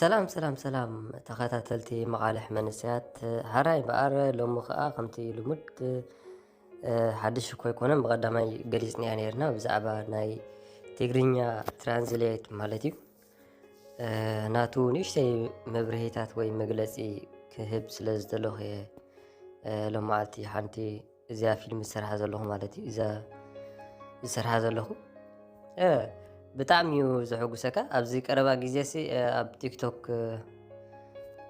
ሰላም ሰላም ሰላም፣ ተኸታተልቲ መቓልሕ መንእሰያት። ሓራይ እምበኣር ሎሚ ኸኣ ከምቲ ልሙድ፣ እ፣ ሓድሽ እኮ ኣይኮነን፣ ብቐዳማይ ገሊጽናያ ነይርና ብዛዕባ ናይ ትግርኛ ትራንስሌት ማለት እዩ። እ፣ ናቱ ንእሽተይ መብርሂታት ወይ መግለጺ ክህብ ስለ ዝደለኹ እየ፣ እ፣ ሎማዓልቲ ሓንቲ እዚኣ ፊልም ዝሰርሓ ዘለኹ ማለት እዩ። እዛ ዝሰርሓ ዘለኹ፣ እ፣ ብጣዕሚ እዩ ዘሐጉሰካ። ኣብዚ ቀረባ ግዜ ሲ፣ እ፣ ኣብ ቲክቶክ፣ እ፣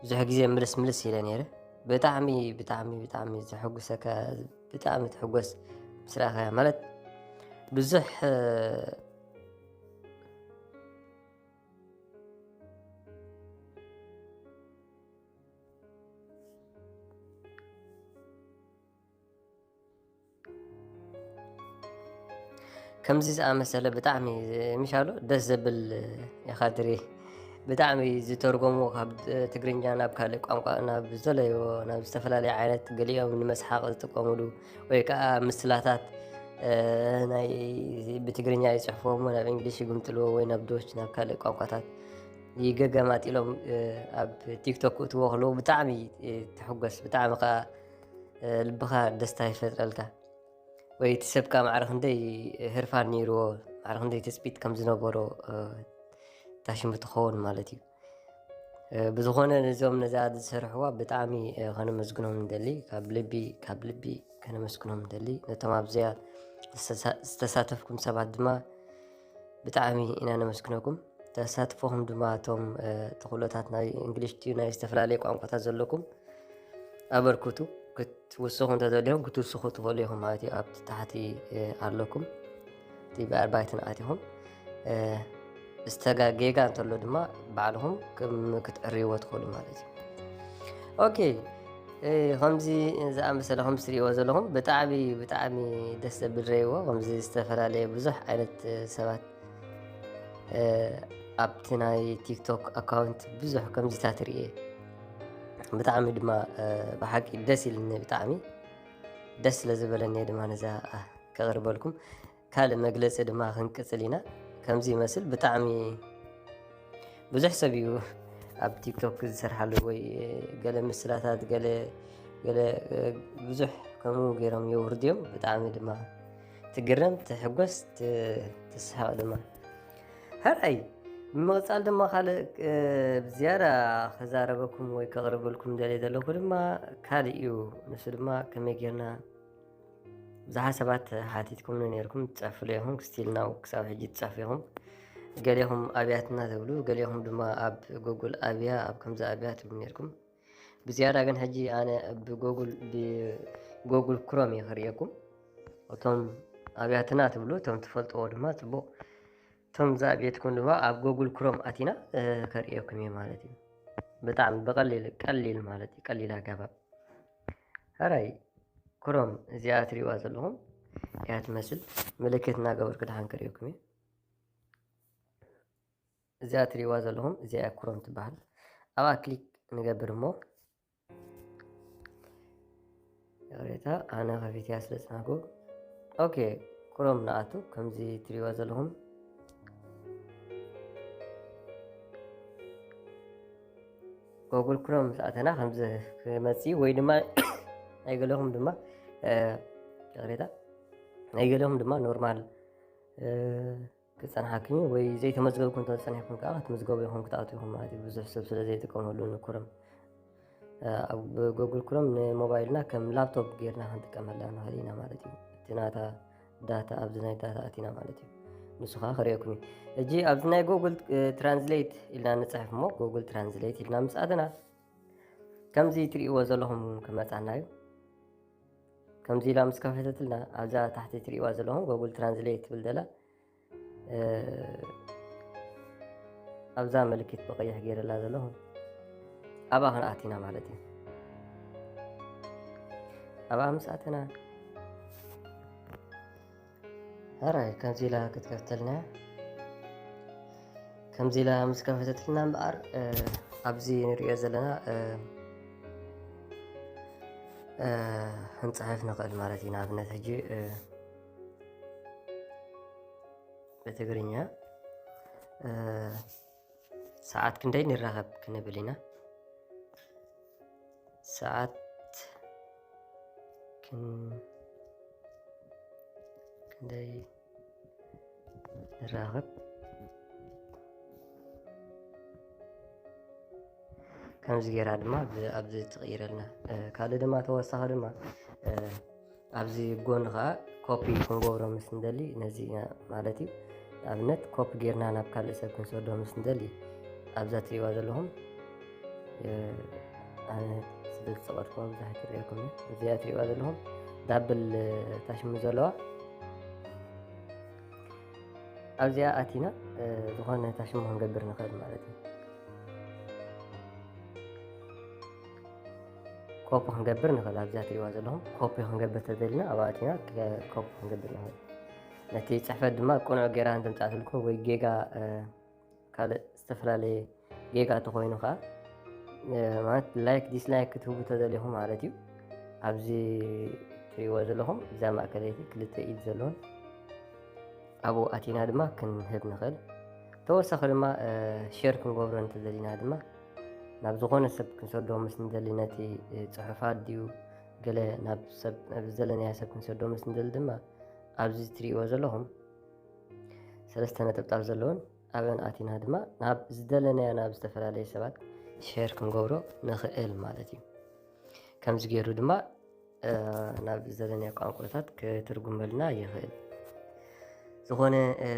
ብዙሕ ግዜ ምልስ ምልስ ኢለ ነይረ። ብጣዕሚ፣ ብጣዕሚ፣ ብጣዕሚ ዘሐጉሰካ፣ ብጣዕሚ ትሕጎስ ምስ ረኣኻያ ማለት ብዙሕ፣ እ፣ ከምዚ ዝኣመሰለ ብጣዕሚ ምሻሎ ደስ ዘብል ኢኻ ትርኢ። ብጣዕሚ ዝተርጎምዎ ካብ ትግርኛ ናብ ካልእ ቋንቋ፣ ናብ ዝደለይዎ፣ ናብ ዝተፈላለየ ዓይነት፣ ገሊኦም ንመስሓቕ ዝጥቀሙሉ ወይ ከዓ ምስላታት፣ እ፣ ናይ ብትግርኛ ይጽሕፍዎ እሞ ናብ እንግሊሽ ይግምጥልዎ ወይ ናብ ዶች፣ ናብ ካልእ ቋንቋታት ይገገማጢሎም፣ እ፣ ኣብ ቲክቶክ ክእትዎ ከለዉ ብጣዕሚ፣ እ፣ ትሕጎስ። ብጣዕሚ ከዓ፣ እ፣ ልብኻ ደስታ ይፈጥረልካ። ወይ እቲ ሰብካ ማዕረ ክንደይ ህርፋን ነይርዎ፣ ማዕረ ክንደይ ትጽቢት ከም ዝነበሮ፣ እ፣ ታሽሙ ትኸውን ማለት እዩ። እ፣ ብዝኾነ ነዞም ነዛ ዝሰርሕዋ ብጣዕሚ፣ እ፣ ከነመስግኖም ንደሊ፣ ካብ ልቢ፣ ካብ ልቢ ከነመስግኖም ንደሊ። ነቶም ኣብዚኣ ዝተሳ-፣ ዝተሳተፍኩም ሰባት ድማ ብጣዕሚ ኢና ነመስግነኩም። ተሳትፎኹም ድማ እቶም፣ እ፣ ተኽእሎታት ናይ እንግሊሽ ድዩ ናይ ዝተፈላለየ ቋንቋታት ዘለኩም ኣበርክቱ። ክትውስኹ እንተደሊኹም ክትውስኹ ትኽእሉ ኢኹም ማለት እዩ። ኣብቲ ታሕቲ፣ እ፣ ኣለኩም። እቲ ብኣርባይትን ኣቲኹም፣ እ፣ ዝተጋ-፣ ጌጋ እንተሎ ድማ ባዕልኹም ክም-፣ ክትዕርይዎ ትኽእሉ ማለት እዩ። ኦኬ፣ እ፣ ከምዚ ዝኣመሰለ ከም ትርእይዎ ዘለኹም ብጣዕሚ፣ ብጣዕሚ ደስ ዘብል ረይዎ። ከምዚ ዝተፈላለየ ብዙሕ ዓይነት፣ እ፣ ሰባት፣ እ፣ ኣብቲ ናይ ቲክቶክ ኣካውንት ብዙሕ ከምዚታት ርእየ። ብጣዕሚ ድማ፣ እ፣ ብሓቂ ደስ ኢልኒ፣ ብጣዕሚ ደስ ስለ ዝበለኒ ድማ ነዛ፣ እ፣ ከቕርበልኩም። ካልእ መግለጺ ድማ ክንቅጽል ኢና። ከምዚ ይመስል፣ ብጣዕሚ ብዙሕ ሰብ እዩ ኣብ ቲክቶክ ዝሰርሓሉ ወይ ገለ ምስላታት፣ ገለ፣ ገለ፣ እ፣ ብዙሕ ከምኡ ገይሮም የውርድዮም። ብጣዕሚ ድማ ትግረም፣ ትሕጎስ፣ ት-፣ ትስሕቕ ድማ። ሕራይ፣ ብምቕጻል ድማ ካልእ፣ እ፣ ዝያዳ ክዛረበኩም ወይ ከቕርበልኩም ደልየ ዘለኹ ድማ ካልእ እዩ። ንሱ ድማ ከመይ ጌርና ብዙሓት ሰባት ሓቲትኩምኒ ነይርኩም፣ ትጽሕፉሉ ኢኹም፣ ስቲል ናው ክሳብ ሕጂ ትጽሕፉ ኢኹም። ገሌኹም ኣብያትና ትብሉ፣ ገሌኹም ድማ ኣብ ጎጉል ኣብያ፣ ኣብ ከምዚ ኣብያ ትብሉ ነይርኩም። ብዝያዳ ግን ሕጂ ኣነ ብጎጉል፣ ብጎጉል ክሮም እየ ክርእየኩም። እቶም ኣብያትና ትብሉ፣ እቶም ትፈልጥዎ ድማ ጽቡቕ፣ እቶም ዝኣብየትኩም ድማ ኣብ ጎጉል ክሮም ኣቲና፣ እ፣ ከርእየኩም እየ ማለት እዩ። ብጣዕሚ ብቐሊል፣ ቀሊል ማለት እዩ፣ ቀሊል ኣገባብ። ሕራይ ክሮም እዚኣ ትሪእዋ ዘለኹም እያ ትመስል። ምልክት እናገበርኩ ደሓን ከርእየኩም እየ። እዚኣ ትሪእዋ ዘለኹም እዚኣ እያ ክሮም ትበሃል። ኣብኣ ክሊክ ንገብር እሞ፣ ይቕሬታ፣ ኣነ ከፊተያ ስለ ዝጸናሕኩ። ኦኬ፣ ክሮም ንኣቱ። ከምዚ ትሪእዋ ዘለኹም ጎጉል ክሮም ምስ ኣተና ከምዚ ክመጽእ ወይ ድማ ናይ ገለኹም ድማ፣ እ፣ ይቕሬታ፣ ናይ ገለኹም ድማ ኖርማል፣ እ፣ ክጸንሓኩም እዩ ወይ ዘይተመዝገብኩም እንተጸኒሕኩም ከኣ ክትምዝገቡ ኢኹም፣ ክትኣትዉ ኢኹም ማለት እዩ። ብዙሕ ሰብ ስለ ዘይጥቀመሉ ንክሮም፣ እ፣ ኣብ ጎጉል ክሮም ንሞባይልና ከም ላፕቶፕ ጌርና ክንጥቀመላ ንኽእል ኢና ማለት እዩ። እቲ ናታ ዳታ ኣብዚ ናይ ዳታ ኣቲና ማለት እዩ። ንሱ ከኣ ከርእየኩም እዩ። ሕጂ ኣብዚ ናይ ጎጉል፣ እ፣ ትራንስሌት ኢልና ንጽሕፍ እሞ፣ ጎጉል ትራንስሌት ኢልና ምስ ኣተና ከምዚ ትርእይዎ ዘለኹም ክመጻና እዩ። ከምዚ ኢላ ምስ ከፈተትልና ኣብዛ ታሕቲ ትርእይዋ ዘለኹም ጎጉል ትራንስሌት ትብል ዘላ፣ እ፣ ኣብዛ ምልክት ብቐይሕ ገይረላ ዘለኹም ኣብኣ ክንኣቲና ማለት እዩ። ኣብኣ ምስ ኣተና ሕራይ ከምዚ ኢላ ክትከፍተልና እያ። ከምዚ ኢላ ምስ ከፈተትልና እምበኣር፣ እ፣ ኣብዚ ንሪኦ ዘለና፣ እ፣ እ፣ ክንጽሕፍ ንኽእል ማለት እዩ። ንኣብነት ሕጂ፣ እ፣ ብትግርኛ፣ እ፣ ሰዓት ክንደይ ንራኸብ ክንብል ኢና። ሰዓት ክን-፣ ክንደይ ንራኸብ። ከምዚ ጌራ ድማ ብ-፣ ኣብዚ ትቕይረልና። እ፣ ካልእ ድማ ተወሳኺ ድማ፣ እ፣ ኣብዚ ጎኒ ኸዓ ኮፒ ክንገብሮ ምስ እንደሊ ነዚ ኢና ማለት እዩ። ንኣብነት ኮፒ ጌርና ናብ ካልእ ሰብ ክንሰዶ ምስ እንደሊ ኣብዛ ትሪእዋ ዘለኹም፣ እ፣ ኣነ ስለ ዝጸቐጥኩዋ ብዙሕ ኣይትርእየኩም እያ። እዚኣ ትሪእዋ ዘለኹም ዳብል ታሽሙ ዘለዋ ኣብዚኣ ኣቲና፣ እ፣ ዝኾነ ታሽሙ ክንገብር ንኽእል ማለት እዩ። ኮፒ ክንገብር ንኽእል። ኣብዚኣ ትሪእዋ ዘለኹም ኮፒ ክንገብር ተደሊና ኣብኣ ኣቲና ከ-፣ ኮፒ ክንገብር ንኽእል። ነቲ ጽሕፈት ድማ ቅኑዕ ጌራ እንተምጻእትልኩም ወይ ጌጋ፣ እ፣ ካልእ ዝተፈላለየ ጌጋ እንተኾይኑ ኸዓ፣ እ፣ ማለት ላይክ ዲስላይክ ክትህቡ ተደሊኹም ማለት እዩ። ኣብዚ ትሪእዎ ዘለኹም እዛ ማእከለይቲ ክልተ ኢድ ዘለዎን ኣብኡ ኣቲና ድማ ክንህብ ንኽእል። ተወሳኺ ድማ፣ እ፣ ሼር ክንገብሮ እንተደሊና ድማ ናብ ዝኾነ ሰብ ክንሰዶ ምስ ንደሊ ነቲ፣ እ፣ ጽሑፋት ድዩ ገለ ናብ ሰብ፣ ናብ ዝደለናዮ ሰብ ክንሰዶ ምስ ንደሊ ድማ ኣብዚ ትሪእዎ ዘለኹም ሰለስተ ነጠብጣብ ዘለዎን ኣብአን ኣቲና ድማ ናብ ዝደለናዮ ናብ ዝተፈላለየ ሰባት ሼር ክንገብሮ ንኽእል ማለት እዩ። ከምዚ ገይሩ ድማ፣ እ፣ ናብ ዝደለናዮ ቋንቋታት ክትርጉመልና ይኽእል። ዝኾነ፣ እ፣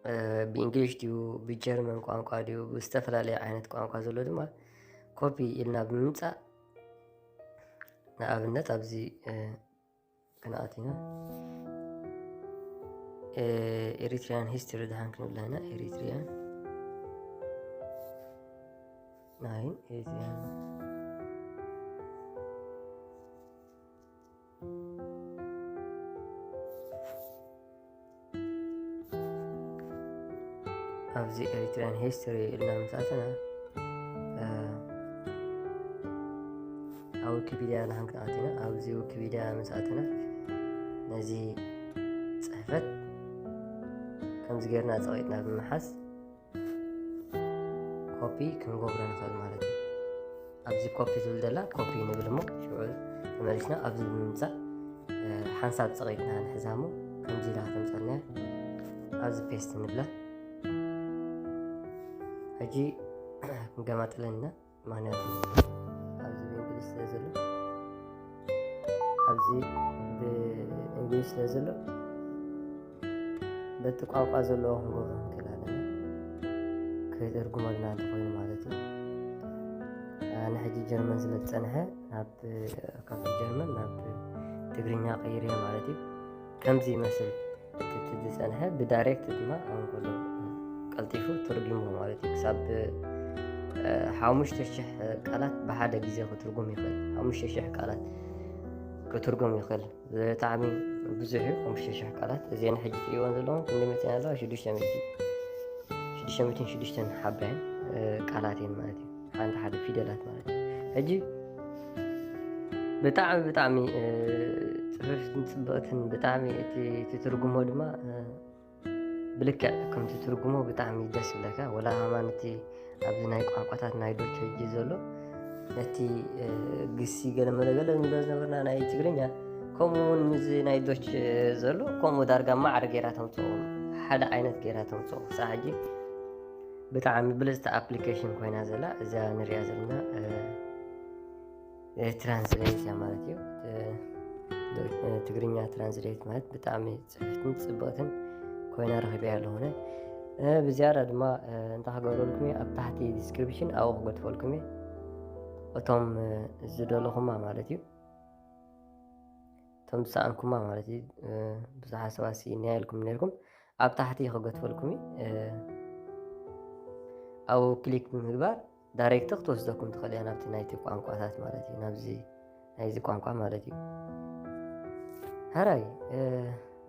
እ፣ ብእንግሊሽ ድዩ፣ ብጀርመን ቋንቋ ድዩ፣ ብዝተፈላለየ ዓይነት ቋንቋ ዘሎ ድማ ኮፒ ኢልና ብምምጻእ፣ ንኣብነት ኣብዚ፣ እ፣ ክንኣት ኢና። እ፣ ኤሪትሪያን ሂስትሪ ድሓን ክንብላ ኢና። ኤሪትሪያን ናይ ኤሪትሪያን ኣብዚ ኤሪትሪያን ሂስትሪ ኢልና ምስ ኣተና፣ እ፣ ኣብ ዊኪፒድያ ንሓን ክንኣት ኢና። ኣብዚ ዊኪፒድያ ምስ ኣተና ነዚ ጽሕፈት ከምዚ ጌርና ጸቒጥና ብምሓዝ ኮፒ ክንገብሮ ንኽእል ማለት እዩ። ኣብዚ ኮፒ ዝብል ዘላ ኮፒ ንብል እሞ ሽዑ ተመሊስና ኣብዚ ብምምጻእ፣ እ፣ ሓንሳብ ጸቒጥና ንሕዛ እሞ ከምዚ ኢላ ከተምጻልና ኣብዚ ፔስት ንብላ። ሕጂ ክንገማጥለን ኢና። ምኽንያቱ ኣብዚ ብእንግሊሽ ስለ ዘሎ፣ ኣብዚ ብእንግሊሽ ስለ ዘሎ በቲ ቋንቋ ዘለዎ ክንገብሮ ክንክእል ኣለና። ክትርጉመልና እንተኾይኑ ማለት እዩ። ኣነ ሕጂ ጀርመን ስለ ዝጸንሐ ናብ፣ ካብቲ ጀርመን ናብ ትግርኛ ቀይረ ማለት እዩ። ከምዚ ይመስል። እቲ ዝጸንሐ ብዳይሬክት ድማ ኣንጎሎ ቀልጢፉ ተርጉምዎ ማለት እዩ። ክሳብ፣ እ፣ ሓሙሽተ ሽሕ ቃላት ብሓደ ግዜ ክትርጉም ይኽእል። ሓሙሽተ ሽሕ ቃላት ክትርጉም ይኽእል። ብጣዕሚ ብዙሕ እዩ፣ ሓሙሽተ ሽሕ ቃላት። እዚአን ሕጂ ትሪእወን ዘለኹም ክንደይ መጺአን ኣለዋ? ሽዱሽተ ሚእቲ፣ ሽዱሽተ ሚእትን ሽዱሽተን ሓባ እየን፣ እ፣ ቃላት እየን ማለት እዩ። ሓንቲ ሓደ ፊደላት ማለት እዩ። ሕጂ ብጣዕሚ፣ ብጣዕሚ፣ እ፣ ጽፍፍትን ጽብቕትን፣ ብጣዕሚ እቲ፣ እቲ ትርጉሞ ድማ፣ እ፣ ብልክዕ ከም ትትርጉሞ ብጣዕሚ ደስ ይብለካ። ወላ ከማን እቲ ኣብዚ ናይ ቋንቋታት ናይ ዶች ሕጂ ዘሎ ነቲ፣ እ፣ ግሲ ገለ መለ ገለ ንብሎ ዝነበርና ናይ ትግርኛ፣ ከምኡ እውን ምስዚ ናይ ዶች ዘሎ ከምኡ ዳርጋ ማዕረ ጌራ ተምጽኦ፣ ሓደ ዓይነት ጌራ ተምጽኦ። ክሳዕ ሕጂ ብጣዕሚ ብልጽቲ ኣፕሊኬሽን ኮይና ዘላ እዛ ንሪኣ ዘለና፣ እ፣ እ፣ ትራንስሌት እያ ማለት እዩ። እ፣ ዶ-፣ እ፣ ትግርኛ ትራንስሌት ማለት ብጣዕሚ ጽፍፍትን ጽብቕትን ኮይና ረኺበያ ኣለኹ። እ፣ ብዝያዳ ድማ፣ እ፣ እንታይ ክገብረልኩም እየ፣ ኣብ ታሕቲ ዲስክሪፕሽን ኣብኡ ክገድፈልኩም እየ። እቶም፣ እ፣ ዝደለኹማ ማለት እዩ። እቶም ዝሰኣንኩማ ማለት እዩ። እ፣ ብዙሓት ሰባት ስኢንያ ኢልኩም ነይርኩም። ኣብ ታሕቲ ክገድፈልኩም እዩ። እ፣ ኣብኡ ክሊክ ብምግባር ዳይሬክት ክትወስደኩም ትኽእል እያ ናብቲ ናይቲ ቋንቋታት ማለት እዩ። ናብዚ ናይዚ ቋንቋ ማለት እዩ። ሕራይ፣ እ፣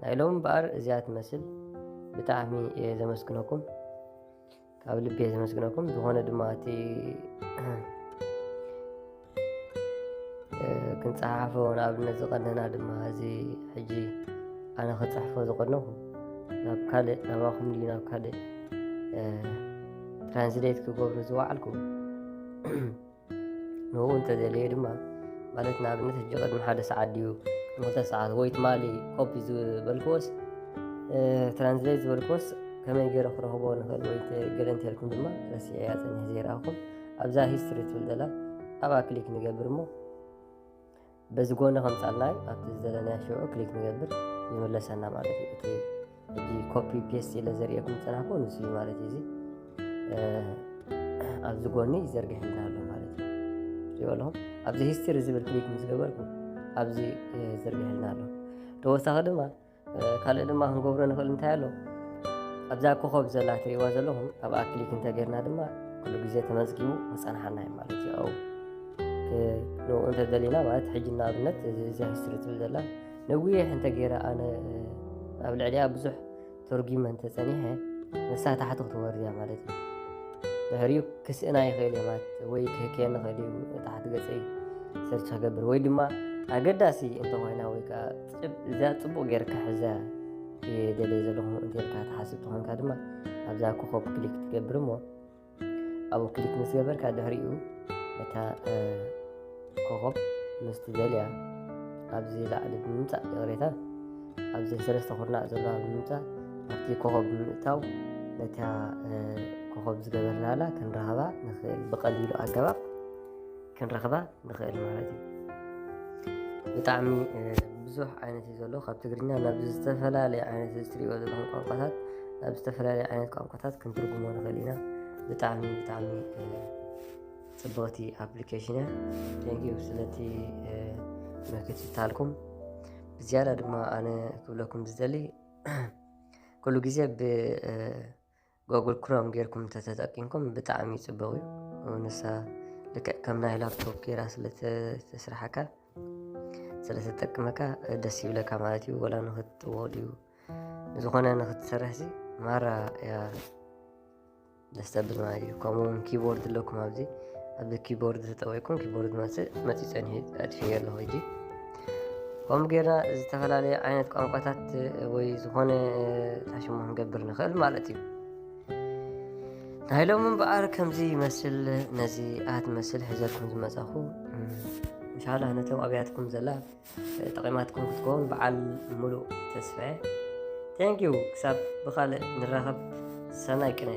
ናይ ሎሚ እምበኣር እዚኣ ትመስል። ብጣዕሚ እየ ዘመስግነኩም። ካብ ልቢ እየ ዘመስግነኩም። ዝኾነ ድማ እቲ፣ እ፣ ክንጸሓሓፎ ንኣብነት ዝቐነና ድማ እዚ ሕጂ ኣነ ክጽሕፎ ዝቐነኹ ናብ ካልእ፣ ናባኹም ድዩ ናብ ካልእ፣ እ፣ ትራንስሌት ክገብሩ ዝወዓልኩ ንኡ እንተደልየ ድማ ማለት ንኣብነት ሕጂ ቅድሚ ሓደ ሰዓት ድዩ ቅድሚ ክልተ ሰዓት ወይ ትማሊ ኮፒ ዝበልክዎስ ትራንስሌት ዝበልክዎስ ከመይ ገይረ ክረኽቦ ንኽእል ወይ ገለ እንተልኩም ድማ ረሲዐያ ጸኒሕ ዘይረኣኹም ኣብዛ ሂስትሪ ትብል ዘላ ኣብኣ ክሊክ ንገብር እሞ በዚ ጎኒ ከምፃልና ኣብቲ ዝደለናዮ ሽዑ ክሊክ ንገብር ይምለሰና ማለት እዩ። እቲ ሕጂ ኮፒ ፔስት ኢለ ዘርእየኩም ዝፀናሕኩ ንሱ እዩ ማለት እዩ። እዚ ኣብዚ ጎኒ ይዘርግሕልና ኣሎ ማለት እዩ። ትሪኦ ኣለኹም ኣብዚ ሂስትሪ ዝብል ክሊክ ምስ ገበርኩ ኣብዚ ይዘርግሕልና ኣሎ። ተወሳኺ ድማ ካልእ ድማ ክንገብሮ ንኽእል እንታይ ኣሎ ኣብዛ ኮኸብ ዘላ ትሪእዋ ዘለኹም ኣብኣ ክሊክ እንተጌርና ድማ ኩሉ ግዜ ተመዝጊቡ ክፀንሓና እዩ ማለት እዩ። ኣብኡ ንኡ እንተደሊና ማለት ሕጂ ንኣብነት እዛ ሂስትሪ ትብል ዘላ ነዊሕ እንተጌረ ኣነ ኣብ ልዕሊኣ ብዙሕ ተርጉመ እንተፀኒሐ ንሳ ታሕቲ ክትወርድ እያ ማለት እዩ። ድሕሪኡ ክስእና ይኽእል እየ ማለት ወይ ክህከየኒ ይኽእል እዩ ታሕቲ ገፀይ ሰርች ክገብር ወይ ድማ ኣገዳሲ እንተኾይና ወይ ከዓ እዚኣ ፅቡቅ ጌርካ ሕዛ እየ ደልየ ዘለኹ እንተልካ ትሓስብ ትኾንካ ድማ ኣብዛ ኮኸብ ክሊክ ትገብር እሞ ኣብኡ ክሊክ ምስ ገበርካ ድሕሪኡ ነታ ኮኸብ ምስ ትደልያ ኣብዚ ላዕሊ ብምምፃእ ይቕሬታ ኣብዚ ሰለስተ ኩርናዕ ዘለዋ ብምምፃእ ኣብቲ ኮኸብ ብምእታው ነታ ኮኸብ ዝገበርናላ ክንረኸባ ንኽእል ብቐሊሉ ኣገባብ ክንረኽባ ንኽእል ማለት እዩ። ብጣዕሚ ብዙሕ ዓይነት እዩ ዘሎ ካብ ትግርኛ ናብ ዝተፈላለየ ዓይነት ዝትሪኦ ዘለኹም ቋንቋታት ናብ ዝተፈላለየ ዓይነት ቋንቋታት ክንትርጉሞ ንኽእል ኢና። ብጣዕሚ ብጣዕሚ ፅብቕቲ ኣፕሊኬሽን እያ። ቴንኪዩ ስለቲ ምክትታልኩም። ብዝያዳ ድማ ኣነ ክብለኩም ዝደሊ ኩሉ ግዜ ብ ጎግል ክሮም ጌርኩም እንተተጠቂምኩም ብጣዕሚ ጽቡቕ እዩ። ንሳ ልክዕ ከም ናይ ላፕቶፕ ጌራ ስለተስርሓካ ስለተጠቅመካ ደስ ይብለካ ማለት እዩ። ወላ ንኽትጥዎ ድዩ ንዝኾነ ንኽትሰርሕ ሲ ማራ እያ ደስ ተብል ማለት እዩ። ከምኡ እውን ኪቦርድ ኣለኩም ኣብዚ ኣብዚ ኪቦርድ ተጠቂምኩም ኪቦርድ መፅእ መፅእ ፀኒሑ ኣጥፊኤ ኣለኹ ሕጂ። ከምኡ ጌርና ዝተፈላለየ ዓይነት ቋንቋታት ወይ ዝኾነ ታሽሙ ክንገብር ንኽእል ማለት እዩ። ናይ ሎሚ እምበኣር ከምዚ ይመስል። ነዚ ኣት መስል ሒዘልኩም ዝመጻኹ እንሻላ ነቶም ኣብያትኩም ዘላ ጠቂማትኩም ክትከውን በዓል ሙሉእ ተስፋ እየ። ቴንኪዩ ክሳብ ብኻልእ ንራኸብ ሰናይ ቅነ።